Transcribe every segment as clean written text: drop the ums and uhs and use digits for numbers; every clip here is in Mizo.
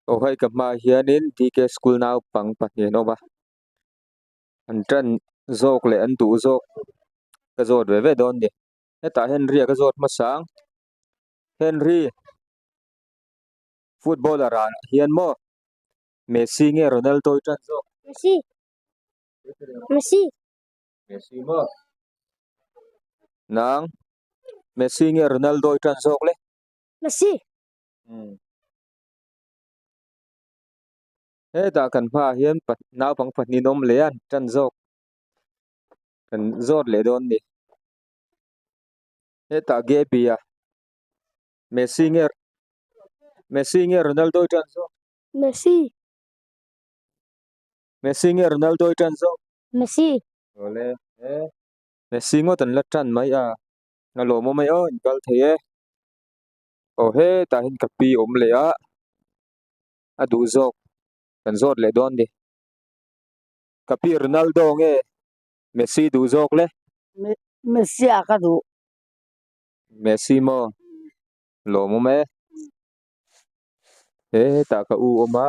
Aw hei ka hmaah hianin D K school naupang pahnih an awm a an tan zawk leh an duh zawk ka zawt ve ve dawn a ni hetah Henry a ka zawt hmasa ang Henry footballer ah hian maw Messi nge Ronaldo i tan zawk? Messi Messi Messi maw nang Messi nge Ronaldo i tan zawk le? Messi Hetah kan hmaah hian naupang pahnih an awm leh a an tan zawk kan zawt leh dawn a ni hetah Gaby a Messi nge Messi nge Ronaldo i tan zawk Messi Messi nge Ronaldo i tan zawk Messi awle e Messi ngawt an la tan mai a a lawmawm mai aw in kal thei e. Aw hetah hian ka pi awm leh a a duh zawk kan zawt leh dawn ni ka pi Ronaldo nge Messi duh zawk le Messi a ka duh Messi maw lawmawm e he hetah ka u awm a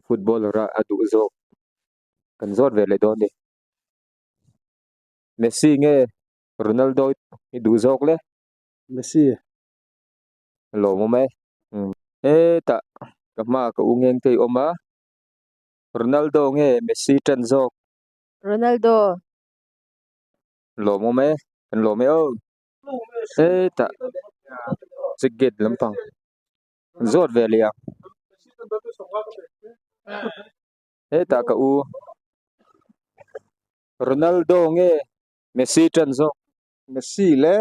footballer a a duh zawk kan zawt ve leh dawn ni Messi nge Ronaldo i duh zawk le. Messi. Lawmawm e. Hetah ka hmaah ka u ngeng te i awm a, Ronaldo nge Messi tan zawk? Ronaldo. Lawmawm e, kan lawm e aw. Hetah check gate lampang zawt ve leh ang. Hetah ka u Ronaldo nge Messi tan zawk? Messi le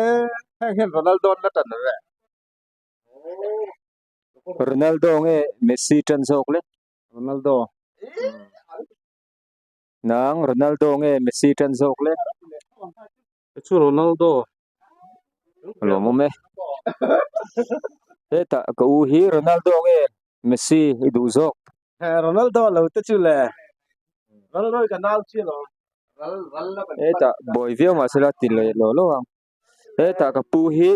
heng hian Ronaldo an la tan ve. Ronaldo nge Messi tan zawk le? Ronaldo. Nang Ronaldo nge Messi tan zawk le? Chu Ronaldo. Lawmawm e. Hetah ka u hi Ronaldo nge Messi i duh zawk? Ronaldo lo te chu le. Ronaldo hi ka nau chi alawm. Hetah buai viau mah sela ti leh lo lo ang. Hetah ka pu hi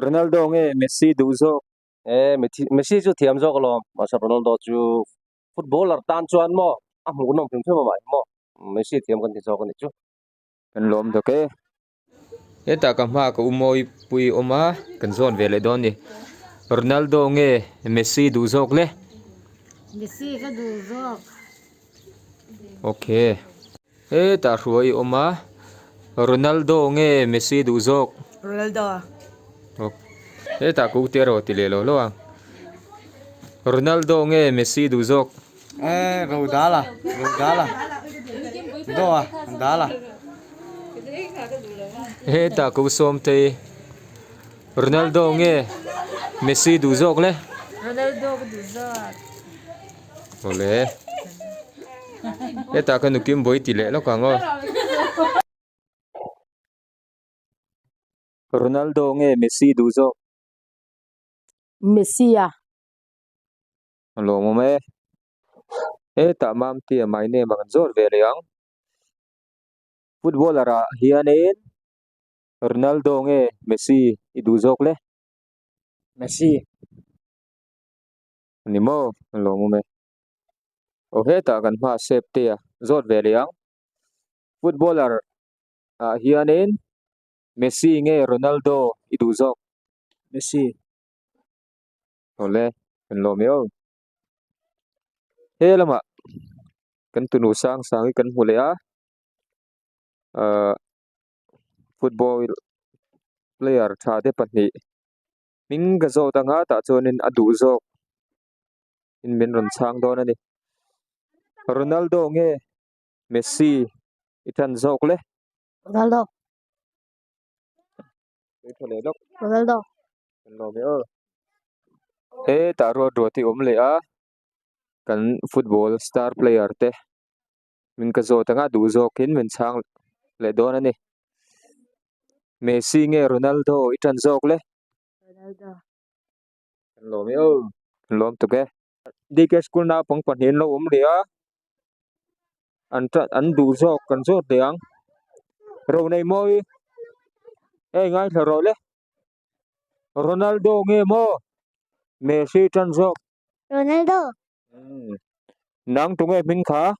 Ronaldo nge Messi duh zawk? E Messi chu thiam zawk alawm mahse Ronaldo chu footballer tan chuan maw a hmuhnawm hrim hrim a mah hi maw Messi thiam kan ti zawk a nih chu. Kan lawm dawk e. Hetah ka hmaah ka u mawi pui awm a kan zawn ve leh dawn a ni. Ronaldo nge Messi duh zawk le? Messi ka duh zawk. Okay. Hetah hruai i awm a, Ronaldo nge Messi duh zawk? Ronaldo. Ok. Hetah ka ute erawh ti leh lo lo ang. Ronaldo nge Messi duh zawk? Eh, Rodala, Rodala. Doa, Dala. Hetah ka u Sawmtei. Ronaldo nge Messi duh zawk le? Ronaldo ka duh zawk. Awle. Hetah ka nukim bawi ti leh lawk ang aw. Ronaldo nge Messi duh zawk? Messi a. A lawmawm e. Hetah Mamte a my name a kan zawt ve leh ang. Footballer ah hianin Ronaldo nge Messi i duh zawk le? Messi. Ni maw? A lawmawm e. Aw hetah kan hma sep te a zawt ve leh ang. Footballer ah hianin Messi nge Ronaldo i duh zawk? Messi. Awle kan lawm e aw. He lamah kan tunu sang sang hi kan hmu leh a ahh football player tha te pahnih hming ka zawt anga tah chuanin a duh zawk in min rawn chhang dawn a ni. Ronaldo nge Messi i tan zawk le? Ronaldo. Ronaldo. Hetah ruat ruat hi awm leh a kan football star player te min ka zawt anga duh zawkin min chhang leh dawn a ni. Messi nge Ronaldo i tan zawk le? Ronaldo. Kan lawm e aw. Kan lawm tuk e. DK school naupang pahnih an lo awm leh a an tan an duh zawk kan zawt leh ang ro nei mawi hei ngaithla rawh le Ronaldo nge maw Messi tan zawk. Ronaldo. Nang tunge hming kha?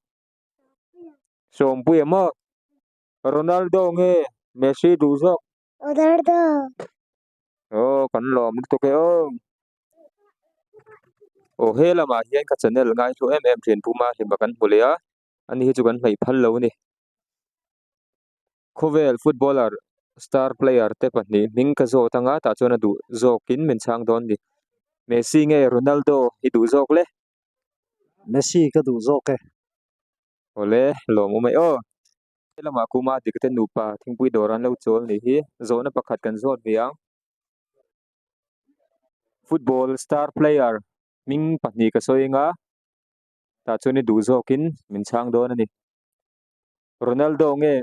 Sawmpuia maw? Ronaldo nge Messi duh zawk? Ronaldo. Aw kan lawm lutuk e aw. Aw he lamah hian ka channel ngaithlu em em thin Puma hlima kan hmu leh a, ani hi chu kan hnaih phal lo a ni. Khawvel footballer star player te pahnih hming ka zawt anga tah chuan a duh zawkin min chhang dawn ni. Messi nge Ronaldo i duh zawk le? Messi ka duh zawk e. Awle lawmawm e aw. He lamah kuma dik te nupa thingpui dawr an lo chawl nih hi zawhna pakhat kan zawt ve ang. Football star player hming pahnih ka sawi anga tah chuan i duh zawkin min chhang dawn a ni. Ronaldo nge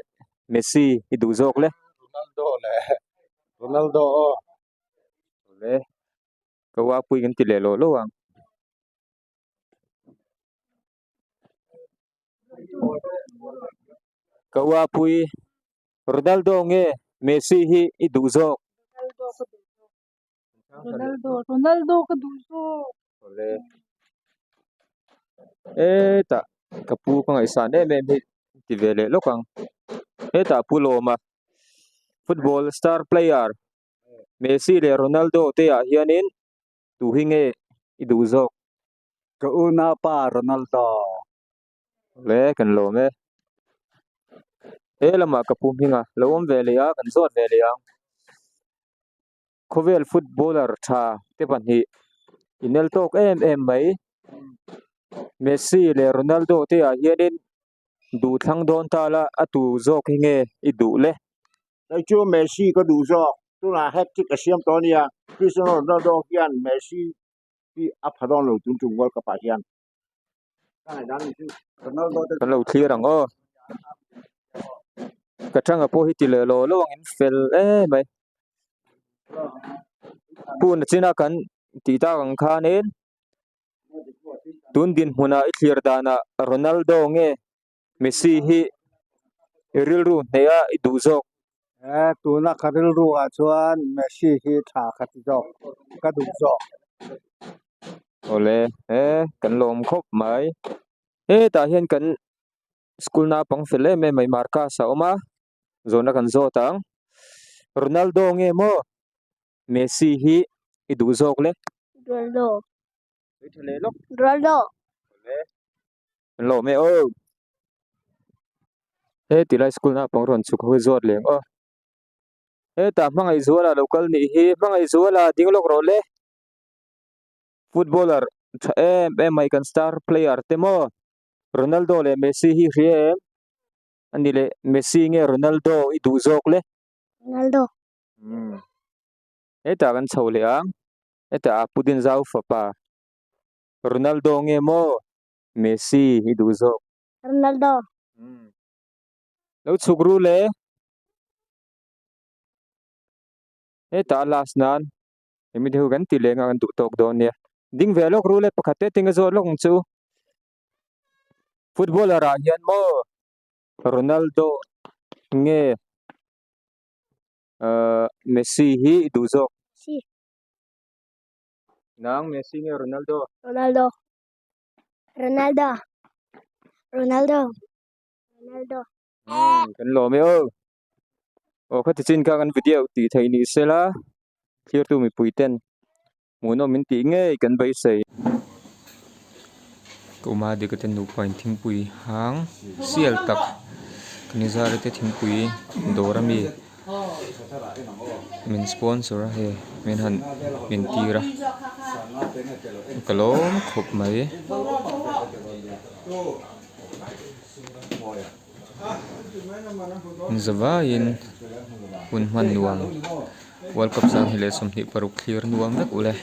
Messi i duh zawk le? Ronaldo le Ronaldo aw. Awle ka uapui kan ti leh lawh lawh ang. Ka uapui Ronaldo nge Messi hi i duh zawk? Ronaldo Ronaldo ka duh zawk. Awle. Hetah ka pu ka ngaihsan em em hi ti ve leh lawk ang. Hetah Pu Lawma football star player Messi leh Ronaldo te ah hianin tu hi nge i duh zawk? Ka unaupa Ronaldo. Awle kan lawm e. He lamah ka pu hminga lo awm ve leh a kan zawt ve leh ang. Khawvel footballer tha te pahnih inel tawk em em mai. Messi leh Ronaldo te ah hianin duh thlang dawn ta la a tu zawk hi nge i duh le? Kei chu Messi ka duh zawk. Tunah hat trick a siam tawh a nia. Cristiano Ronaldo hian Messi hi a pha dawn lo tun tum World Cup ah hian. Kan lo thlir ang aw. Ka tanga pawh hi ti leh lo lo angin fel em mai. Puna china kan tih tak ang khanin tun dinhmuna i thlir danah Ronaldo nge Messi hi i rilru hneh a i duh zawk. He tuna ka rilru ah chuan Messi hi tha ka ti zawk ka duh zawk. Awle he kan lawm khawp mai hetah hian kan school naupang fel em em mai Marcus a awm a zawhna kan zawt ang Ronaldo nge maw Messi hi i duh zawk le. Ronaldo. Ronaldo. Kan lawm e aw. He tilai school naupang rawn chhuk ho hi zawt leng aw. Hetah Hmangaihzuala lo kal nih hi Hmangaihzuala ding lawk rawh le. Footballer tha em em mai kan star player te maw Ronaldo leh Messi hi hria em ani leh Messi nge Ronaldo i duh zawk le. Ronaldo. Hetah kan chho leh ang hetah a Pudin zau fapa Ronaldo nge maw Messi i duh zawk. Ronaldo. Lo chhuk ru le. Hetah last nan Hemi te ho kan ti leng a kan duh tawk dawn nia. Ding ve lawk ru le pakhat te tinga zawt lawk ang chu. Footballer ah hian maw Ronaldo nge ahh Messi hi i duh zawk. Messi. Nang Messi nge Ronaldo? Ronaldo. Ronaldo. Ronaldo. Ronaldo. Kan lawm e aw. Aw khati chin kha kan video tih theih ni sela thlir tu mipui ten hmuhnawm min tih ngei kan beisei. Ka uma dika te nupa in thingpui hang sial tak ka ni zar te thingpui dawr ami min sponsor a hei min han min tir a ka lawm khawp mai. Zavaiin hun hman nuam World Cup 2026 thlir nuam vek ule.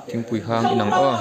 Thingpui hang inang aw.